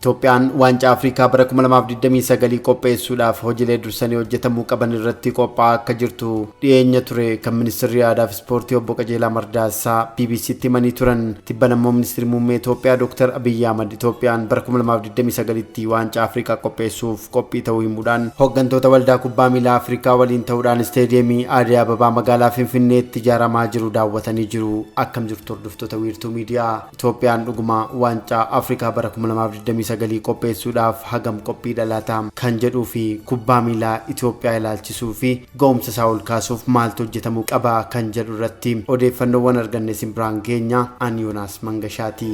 Itoophiyaan waancaa Afrikaa bara 2029 qopheessuudhaaf hojiilee dursanii hojjetamuu qaban irratti qophaa'aa akka jirtu dhiyeenya ture kan Ministeerri Aadaa fi Ispoortii Obbo Qajeelaa Mardaasaa BBCtti himanii turan. Tibbana immoo Ministeerri Muummee Itoophiyaa Dr. Abiyyi Ahmad Itoophiyaan bara 2029tti waancaa Afrikaa qopheessuuf qophii ta'uu himuudhaan hooggantoota waldaa kubbaa miilaa Afrikaa waliin ta'uudhaan isteediyeemii Aadee Ababaa magaalaa Finfinneetti ijaaramaa jiru daawwatanii jiru. Akkam jirtu hordoftoota Wiirtuu Miidiyaa? Itoophiyaan dhuguma waancaa Afrikaa bara 2029 qopheessuudhaaf hagam qophiidha laata kan jedhuu fi kubbaa miilaa Itoophiyaa ilaalchisuu fi ga'umsa isaa ol kaasuuf maaltu hojjetamuu qaba kan jedhu irratti odeeffannoowwan arganne isin biraan geenya. An Yoonaas Mangashaati.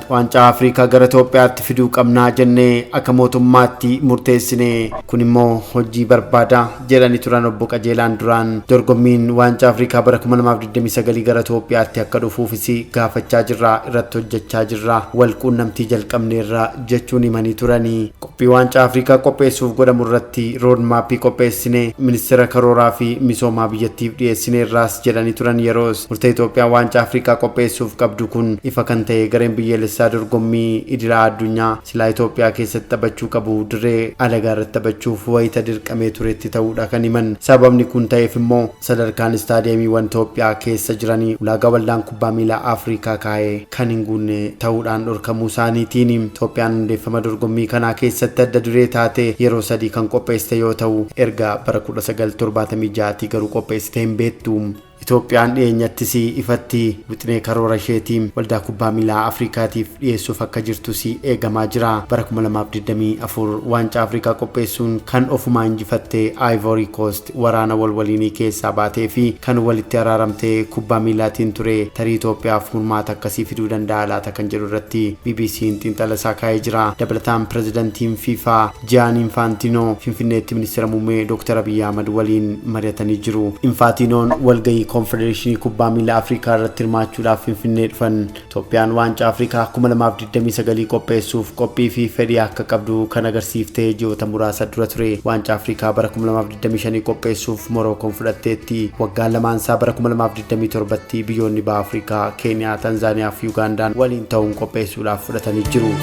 Waancaa Afrikaa gara Itoophiyaatti fiduu qabnaa jennee akka mootummaatti murteessine, kun immoo hojii barbaada jedhanii turan Obbo Qajeelaan duraan. Dorgommiin Waancaa Afrikaa bara 2029 gara Itoophiyaatti akka dhufuufis gaafachaa jirra, irratti hojjechaa jirra, wal quunnamtii jalqabneerra jechuun himanii turanii. Qophii Waancaa Afrikaa qopheessuuf godhamu irratti roodmaappii qopheessine ministeera karooraa fi misoomaa biyyattiif dhiyeessineerraas jedhanii turan yeroos. Murtee Itoophiyaan Waancaa Afrikaa qopheessuuf qabdu kun ifa kan ta'e gareen biyyaalessaa dorgommii idilaa addunyaa silaa Itoophiyaa keessatti taphachuu qabu dirree alagaa irratti taphachuuf wayita dirqamee turetti ta'uudha kan himan. Sababni kun ta'eef immoo sadarkaan istaadiyeemiiwwan Itoophiyaa keessa jiranii ulaagaa waldaan kubbaa miilaa Afrikaa kaa'e kan hin guunne ta'uudhaan dhorkamuu isaaniitiin. Itoophiyaan hundeeffama dorgommii kanaa keessatti adda duree taate yeroo sadii kan qopheessite yoo ta'u, erga bara 1976 garuu qopheessitee hin beektu. Itoophiyaan dhiyeenyattis ifatti wixinee karoora isheetii waldaa kubbaa miilaa Afrikaatiif dhiyeessuuf akka jirtus eegamaa jira. Bara 2024 waancaa Afrikaa qopheessuun kan ofumaa injifatte Ivory Coast waraana wal waliinii keessaa baatee fi kan walitti araaramte kubbaa miilaatiin ture. Tarii Itoophiyaaf furmaata akkasii fiduu danda'a laata kan jedhu irratti BBC'n xiinxala isaa kaa'ee jira. Dabalataan pirezidantiin FIFA Gianni Infantino Finfinneetti ministeera muummee Dr. Abiyyi Ahmad waliin mari'atanii jiru. Infaantinoon walgahii Konfedereeshinii Kubbaa Miilaa Afrikaa irratti hirmaachuudhaaf Finfinnee dhufan. Itoophiyaan waancaa Afrikaa 2029 qopheessuuf qophii fi fedhii akka qabdu kan agarsiiftee ji'oota muraasa dura ture. Waancaa Afrikaa bara 2025 qopheessuuf Morookoon fudhatteetti. Waggaa lamaansaa bara 2027tti biyyoonni baha Afrikaa Keeniyaa, Tanzaaniyaa fi Ugandaan waliin ta'uun qopheessuudhaaf fudhatanii jiru.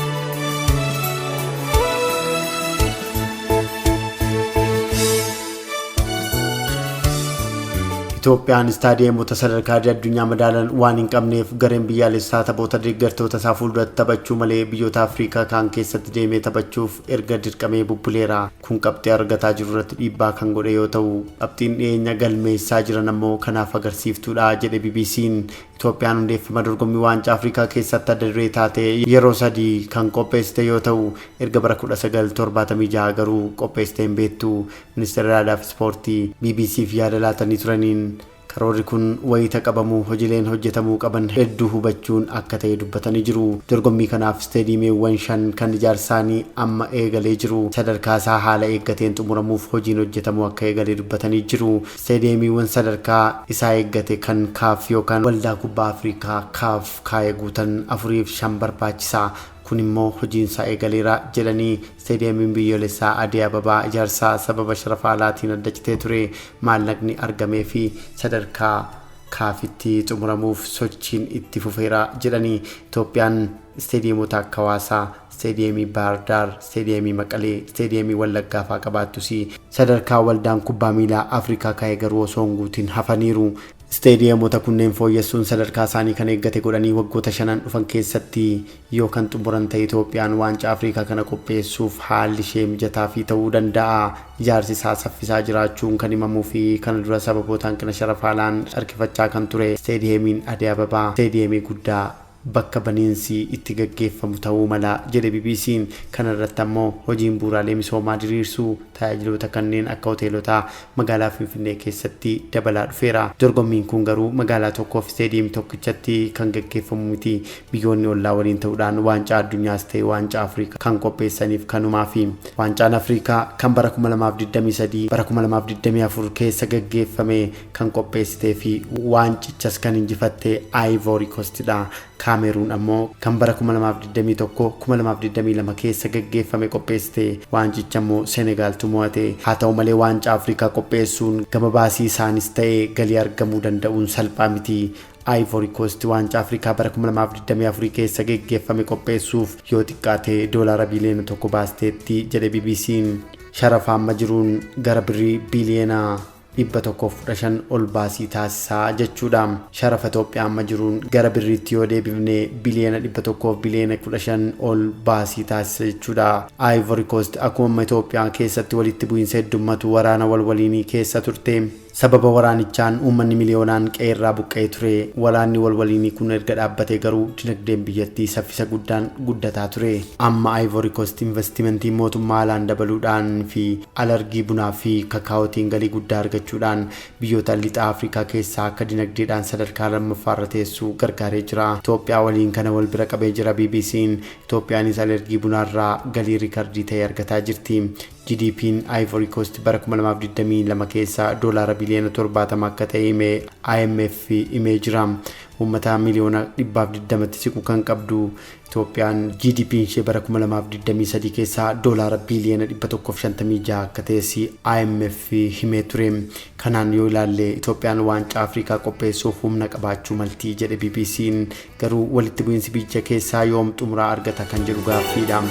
Itoophiyaan istaadiyeemota sadarkaa idil addunyaa madaalan waan hin qabneef gareen biyyaalessaa taphoota deeggartoota isaa fuulduratti taphachuu malee biyyoota Afrikaa kaan keessatti deemee taphachuuf erga dirqamee bubbuleera. Kun qabxii argataa jiru irratti dhiibbaa kan godhe yoo ta'u, qabxiin dhiyeenya galmeessaa jiran ammoo kanaaf agarsiiftuudha jedhe BBC'n. Itoophiyaan hundeeffama dorgommii waancaa Afrikaa keessatti adda duree taate yeroo sadii kan qopheessite yoo ta'u, erga bara 1976 garuu qopheessitee hin beektu. Ministeerri Aadaa fi Ispoortii BBCf yaada laatanii turaniin karoorri kun wayita qabamu hojileen hojjetamuu qaban hedduu hubachuun akka ta'e dubbatanii jiru. Dorgommii kanaaf isteediyeemiiwwan shan kan ijaarsaanii amma eegalee jiru sadarkaa isaa haala eeggateen xumuramuuf hojiin hojjetamuu akka eegale dubbatanii jiru. Isteediyeemiiwwan sadarkaa isaa eeggate kan CAF yookaan Waldaa Kubbaa Afrikaa, CAF, kaa'e guutan 4 fi 5 barbaachisa. Kun immoo hojiinsaa eegaleera jedhanii isteediyeemiin biyyoolessaa Adee Ababaa ijaarsaa sababa sharafa alaatiin adda citee ture maallaqni argameefi sadarkaa CAF'tti xumuramuuf sochiin itti fufeera jedhanii Itoophiyaan isteediyeemota akka Hawaasaa, Isteediyeemii Baahir Daar, Isteediyeemii Maqalee, Isteediyeemii Wallaggaa fa'aa qabaattus sadarkaa waldaan kubbaa miilaa Afrikaa kaa'e garuu osoo hin guutin hafaniiru. Isteediyeemota kunneen fooyyessuun sadarkaa isaanii kan eeggate godhanii waggoota shanan dhufan keessatti yoo kan xumuran ta'e Itoophiyaan waancaa Afrikaa kana qopheessuuf haalli ishee mijataafii ta'uu danda'a. Ijaarsi isaa saffisaa jiraachuun kan himamuu fi kana dura sababoota hanqina sharafa alaan harkifachaa kan ture Isteediyeemiin Adee Ababaa isteediyeemii guddaa bakka baniinsi itti gaggeeffamu ta'uu mala jedhe BBC'n. Kana irratti ammoo hojiin bu'uuraalee misoomaa diriirsuu tajaajiloota kanneen akka hoteelotaa magaalaa Finfinnee keessatti dabalaa dhufeera. Dorgommiin kun garuu magaalaa tokkoof isteediyeemii tokkichatti kan gaggeeffamu miti. Biyyoonni ollaa waliin ta'uudhaan waancaa addunyaas ta'e waancaa Afrikaa kan qopheessaniif kanumaafi. Waancaan Afrikaa kan bara 2023 bara 2024 keessa gaggeeffame kan qopheessitee fi waancichas kan injifatte Ivory Coastdha. Kaameruun ammoo kan bara 2021 2022 keessa gaggeeffame qopheessite. Waancicha immoo Senegaaltu mo'ate. Haa ta'u malee waancaa Afrikaa qopheessuun gama baasii isaanis ta'e galii argamuu danda'uun salphaa miti. Ivory Coast waancaa Afrikaa bara 2024 keessa geggeeffame qopheessuuf yoo xiqqaate doolaara biiliyoona 1 baasteetti jedhe BBC'n. Sharafa amma jiruun gara birrii biiliyoona 115 ol baasii taasisaa jechuudha. Sharafa Itoophiyaa amma jiruun gara birriitti yoo deebifne biliyoona 100 fi biliyoona 15 ol baasii taasisa jechuudha. Ivory Coast akkuma amma Itoophiyaa keessatti walitti bu'iinsa heddummatu waraana wal waliinii keessa turte. Sababa waraanichaan uummanni miliyoonaan qe'eerraa buqqa'ee ture. Waraanni wal waliinii kun erga dhaabbatee garuu dinagdeen biyyattii saffisa guddaan guddataa ture. Amma Ivory Coast investimentii mootummaa haalaan dabaluudhaan fi alargii bunaa fi kakaa'ootiin galii guddaa argachuudhaan biyyoota lixa Afrikaa keessaa akka dinagdeedhaan sadarkaa lammaffaarra teessu gargaaree jira. Itoophiyaa waliin kana wal bira qabee jira BBC'n. Itoophiyaanis alergii bunaarraa galii riikardii ta'e argataa jirti. GDP'n Ivory Coast bara 2022 keessa doolaara biliyoona 70 akka ta'e hime IMF himee jira. Uummata miliyoona 120tti siqu kan qabdu Itoophiyaan GDP'n ishee bara 2023 keessa doolaara biliyoona 156 akka ta'es IMF himee ture. Kanaan yoo ilaalle Itoophiyaan waancaa Afrikaa qopheessuuf humna qabaachuu malti jedhe BBC'n. Garuu walitti bu'iinsi biyya keessaa yoom xumuraa argata kan jedhu gaaffiidha.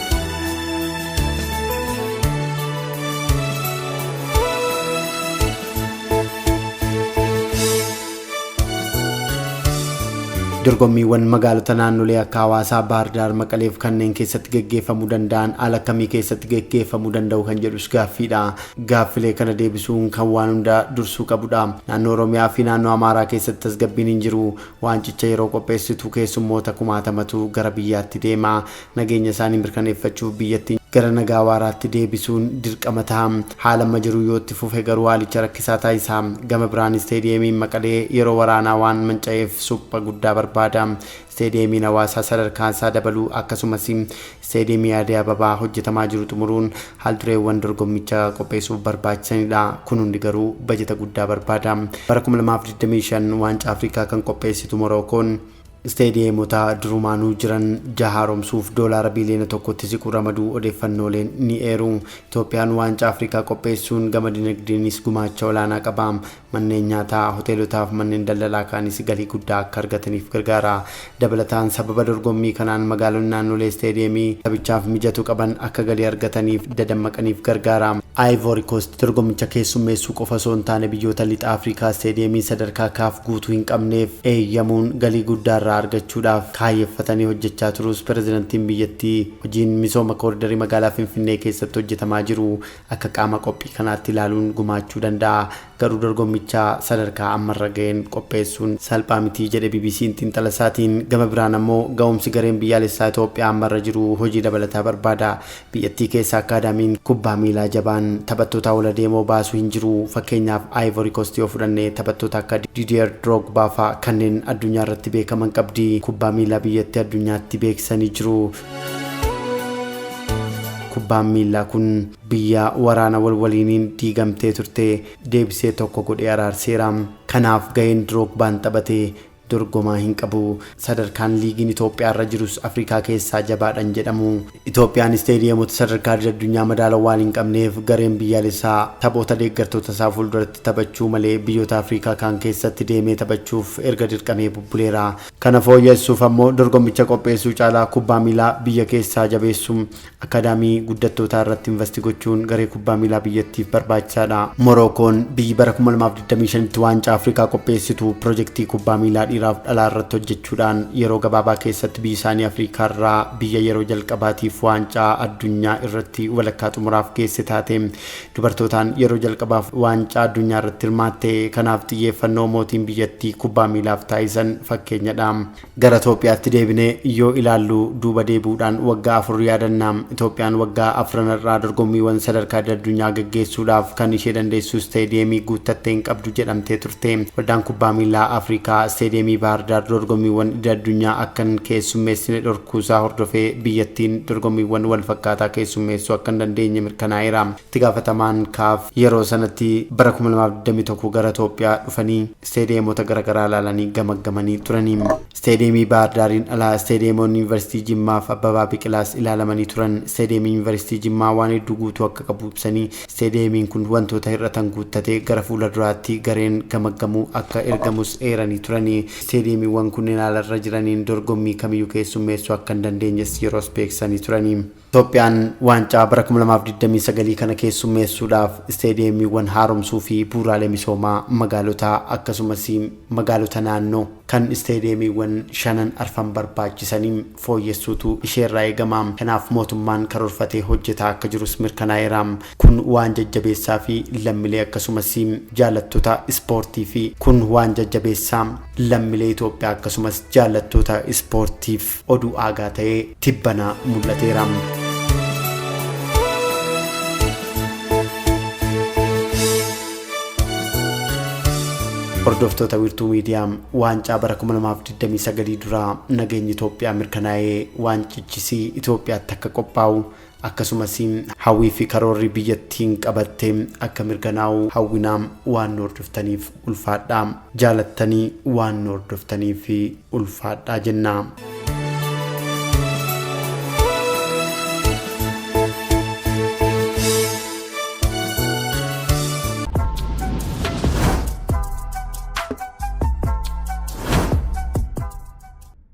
Dorgommiiwwan magaalota naannolee akka Hawaasaa, Baahir Daar, Maqalee fi kanneen keessatti geggeeffamuu danda'an haala akkamii keessatti geggeeffamuu danda'u kan jedhus gaaffiidha. Gaaffilee kana deebisuun kan waan hunda dursuu qabudha. Naannoo Oromiyaa fi naannoo Amaaraa keessatti tasgabbiin hin jiru. Waancicha yeroo qopheessitu keessummoota kumaatamatu gara biyyaatti deema. Nageenya isaanii mirkaneeffachuuf biyyattiin gara nagaa waaraatti deebisuun dirqama ta'a. Haala amma jiru yoo itti fufe garuu haalicha rakkisaa taasisa. Gama biraan isteediyeemiin Maqalee yeroo waraanaa waan manca'eef supha guddaa barbaada. Isteediyeemiin Hawaasaa sadarkaan isaa dabaluu akkasumas isteediyeemii Adee Ababaa hojjetamaa jiru xumuruun haaldureewwan dorgommicha qopheessuuf barbaachisanidha. Kun hundi garuu bajeta guddaa barbaada. Bara 2025 waancaa Afrikaa kan qopheessitu Morookoon Isteediyeemota durumaanuu jiran jaha haaromsuuf doolaara biiliyoona 1tti siqu ramaduu odeeffannooleen ni eeru. Itoophiyaan Waancaa Afrikaa qopheessuun gama dinagdeenis gumaacha olaanaa qaba. Manneen nyaataa, hoteelotaaf manneen daldalaa kaanis galii guddaa akka argataniif gargaara. Dabalataan sababa dorgommii kanaan magaalonni naannolee isteediyeemii taphichaaf mijatu qaban akka galii argataniif dadammaqaniif gargaara. Ayivoori Koost dorgommicha keessummeessuu qofa osoo hin taane biyyoota Lixa Afrikaa isteediyeemii sadarkaa kaaf guutuu hin qabneef eeyyamuun galii guddaa irraa argachuudhaaf kaayyeffatanii hojjechaa turuus pirezidantiin biyyattii hojiin misooma kooridarii magaalaa Finfinnee keessatti hojjetamaa jiru akka qaama qophii kanaatti ilaaluun gumaachuu danda'a. Garuu dorgommicha sadarkaa ammarra ga'een qopheessuun salphaa miti jedhe BBC'n xiinxala isaatiin. Gama biraan ammoo ga'umsi gareen biyyaalessaa Itoophiyaa ammarra jiru hojii dabalataa barbaada. Biyyattii keessa akkaadaamiin kubbaa miilaa jabaan taphattoota ol adeemoo baasu hin jiru. Fakkeenyaaf Ayivoori Koost yoo fudhanne taphattoota akka Didiyeer Droogbaa fa'a kanneen addunyaa irratti beekaman qabdi. Kubbaa miilaa biyyattii addunyaatti beeksisanii jiru. Kubbaan miillaa kun biyya waraana wal waliiniin diigamtee turte deebisee tokko godhee araarseera. Kanaaf gaheen Droogbaan taphate dorgomaa hin qabu. Sadarkaan liigiin Itoophiyaarra jirus Afrikaa keessaa jabaadha hin jedhamu. Itoophiyaan isteediyeemota sadarkaa idil-addunyaa madaalan waan hin qabneef gareen biyyaalessaa taphoota deeggartootasaa fuulduratti taphachuu malee biyyoota Afrikaa kaan keessatti deemee taphachuuf erga dirqamee bubbuleera. Kana fooyyessuuf ammoo dorgommicha qopheessuu caalaa kubbaa miilaa biyya keessaa jabeessuu, Akkaadaamii guddattootaa irratti invasti gochuun garee kubbaa miilaa biyyattiif barbaachisaadha. Morookoon biyyi bara 2025tti Waancaa Afrikaa qopheessitu pirojektii kubbaa miilaa dhiiraaf dhalaa irratti hojjechuudhaan yeroo gabaabaa keessatti biyyi isaanii Afrikaarraa biyya yeroo jalqabaatiif Waancaa Addunyaa irratti walakkaa xumuraaf geesse taate. Dubartootaan yeroo jalqabaaf Waancaa Addunyaa irratti hirmaatte. Kanaaf xiyyeeffannoo mootiin biyyattii kubbaa miilaaf taasisan fakkeenyadha. Gara Itoophiyaatti deebinee yoo ilaallu duuba deebi'uudhaan waggaa 4 yaadanna. Itoophiyaan waggaa afran har'aa dorgommiiwwan sadarkaa idil-addunyaa gaggeessuudhaaf kan ishee dandeessisu isteediyeemii guuttatte hin qabdu jedhamtee turte. Waldaan Kubbaa Miilaa Afrikaa isteediyeemii Baahir Daar dorgommiiwwan idil-addunyaa akka hin keessummeessine dhorkuusaa hordofee biyyattiin dorgommiiwwan walfakkaataa keessummeessuu akka hin dandeenye mirkanaa'eera. Itti gaafatamaan kaaf yeroo sanatti bara 2021 gara Itoophiyaa dhufanii isteediyeemota garagaraa ilaalanii gamaggamanii turani. Isteediyeemii Baahir Daariin ala isteediyeemonni Yuunivarsiitii Jimmaa fi Abbabaa Biqilaas ilaalamanii turan. Isteediyeemiin Yuunivarsiitii Jimmaa waan hedduu guutuu akka qabu ibsanii, isteediyeemiin kun wantoota hir'atan guuttatee gara fuula duraatti gareen gamaggamu akka ergamus eeranii turani. isteediyeemiiwwan kunneen alarra jiraniin dorgommii kamiyyuu keessummeessuu akka hin dandeenyes yeroos beeksisanii turanii. Itoophiyaan waancaa bara 2029 kana keessummeessuudhaaf isteediyeemiiwwan haaromsuu fi bu'uuraalee misoomaa magaalotaa akkasumas magaalota naannoo kan isteediyeemiiwwan shanan arfan barbaachisanii fooyyessuutu isheerraa eegama. Kanaaf mootummaan karoorfatee hojjetaa akka jirus mirkanaa'eera. Kun waan jajjabeessaa fi lammiilee akkasumas jaallattoota ispoortii fi kun waan jajjabeessaa lammiilee Itoophiyaa akkasumas jaallattoota ispoortiif oduu aagaa ta'ee tibbana mul'ateera. Hordoftoota Wiirtuu Miidiyaa, waancaa bara 2029 duraa nageenyi Itoophiyaa mirkanaa'ee waancichisii Itoophiyaatti akka qophaa'u akkasumas hawwii fi karoorri biyyattiin qabattee akka mirkanaa'u hawwinaa. Waan nu hordoftaniif ulfaadhaa, jaalattanii waan nu hordoftaniif ulfaadhaa jenna.